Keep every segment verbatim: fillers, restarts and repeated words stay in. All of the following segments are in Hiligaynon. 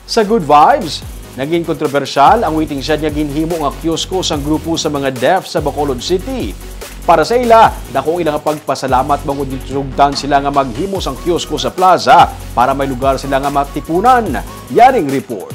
Sa Good Vibes, naging kontrobersyal ang waiting shed nga ginhimo nga kiosko sang grupo sa mga deaf sa Bacolod City. Para sa ila, dako ang ilang pagpasalamat bangod gisugdan sila nga maghimo sang kiosko sa plaza para may lugar sila nga matipunan. Yaring report.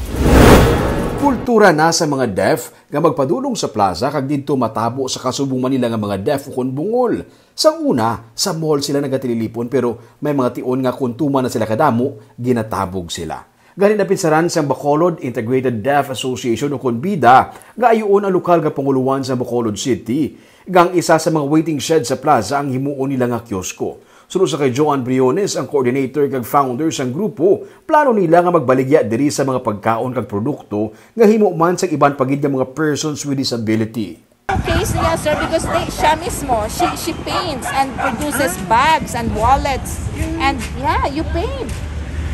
Kultura na sa mga deaf nga magpadulong sa plaza kag didto matabo sa kasubong man nila nga mga deaf ukon bungol. Sa una, sa mall sila nagatililipon, pero may mga tion nga kon tuman na sila kadamo, ginatabog sila. Gani napinsaran sang Bacolod Integrated Deaf Association ukon BIDA nga ayuon ang lokal nga pangulohan sa Bacolod City, nga ang isa sa mga waiting shed sa plaza ang himuon nila nga kiosko. Suno sa kay Joan Briones, ang coordinator kag founder sang grupo, plano nila nga magbaligya diri sa mga pagkaon kag produkto nga himo man sang iban pa gid nga mga persons with disability. Case niya, sir, because they, siya mismo, she, she paints and produces bags and wallets. And yeah, you paint.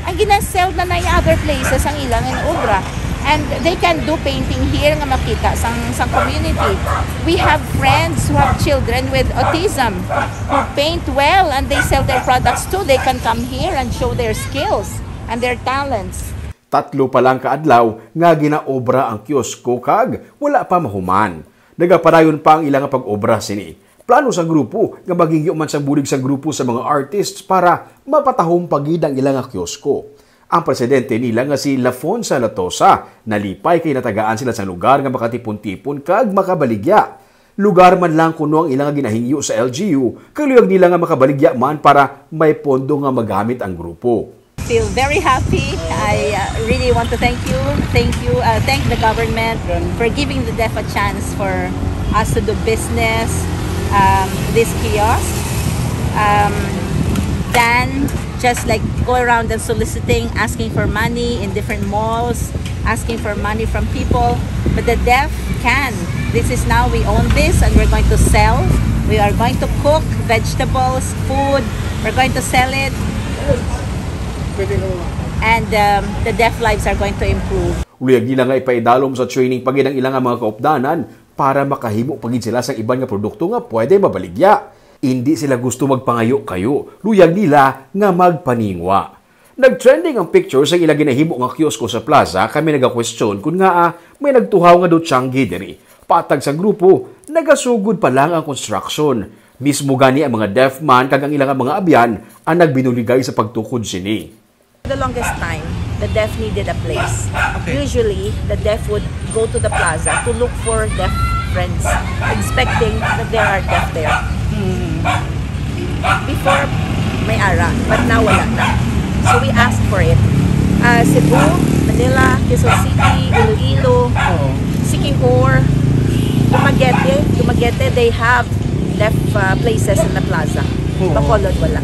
Ang ginasell na na other places ang ilang in obra. And they can do painting here nga makita sang, sang community. We have friends who have children with autism who paint well and they sell their products too. They can come here and show their skills and their talents. Tatlo pa lang ka adlaw nga ginaobra ang kiosko kag wala pa mahuman. Nagapadayon pa ang ila nga pag-obra sini. Plano sang grupo nga maghingyo man sang bulig sang grupo sa mga artists para mapatahom pa gid ang ila nga kiosko. Ang presidente nila nga si Lafonsa Latosa nalipay kay natagaan sila sang lugar nga makatipon-tipon kag makabaligya. Lugar man lang kuno ang ila nga ginahingyo sa L G U, kay luyag nila nga makabaligya man para may pondo nga magamit ang grupo. Feel very happy. I uh, really want to thank you. Thank you. Uh, thank the government for giving the deaf a chance for us to do business. Um, this kiosk. Um, than just like go around and soliciting, asking for money in different malls, asking for money from people. But the deaf can. This is now we own this and we're going to sell. We are going to cook vegetables, food. We're going to sell it. And um, the deaf lives are going to improve. Luyag nila nga ipaidalom sa training pa gid ang ila nga mga kaupdanan para makahimo pa gid sila sang iban nga produkto nga pwede mabaligya. Indi sila gusto magpangayo-kayo, luyag nila nga magpaningwa. Nag-trending ang picture sa ila ginahimo nga kiosko sa plaza, kami nagakwestiyon kun ngaa may nagtuhaw nga dutyanggi diri. Patag sa grupo, nagasugod pa lang ang construction. Mismo gani ang mga deaf man kag ang ila nga mga abyan ang nagbinuligay sa pagtukod sini. The longest time, the deaf needed a place. Okay. Usually, the deaf would go to the plaza to look for deaf friends, expecting that there are deaf there. Mm. Before, may ara, but now wala na. So we asked for it. Uh, Cebu, Manila, Quezon City, Iloilo, oh. Siquijor, Dumaguete. Dumaguete, they have deaf uh, places in the plaza. Oh. Bacolod, wala.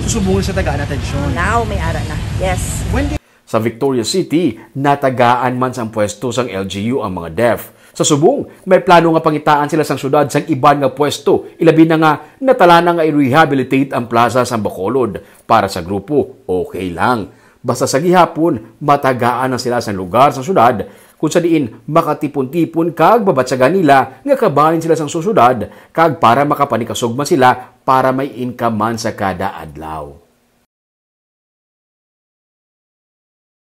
Susubungan sa tagaan atensyon. Now, may ara na. Yes. When Sa Victoria City, natagaan man sang pwesto sang L G U ang mga deaf. Sa subong, may plano nga pangitaan sila sang syudad sang iban nga pwesto, ilabi na nga natalana nga i-rehabilitate ang plaza sang Bacolod. Para sa grupo, okay lang. Basta sa gihapon, matagaan na sila sang lugar sa syudad kung sa diin makatipon-tipon kag mabatyagan nila nga kabahin sila sang sosyedad kag para makapanikasog man sila para may income man sa kada adlaw.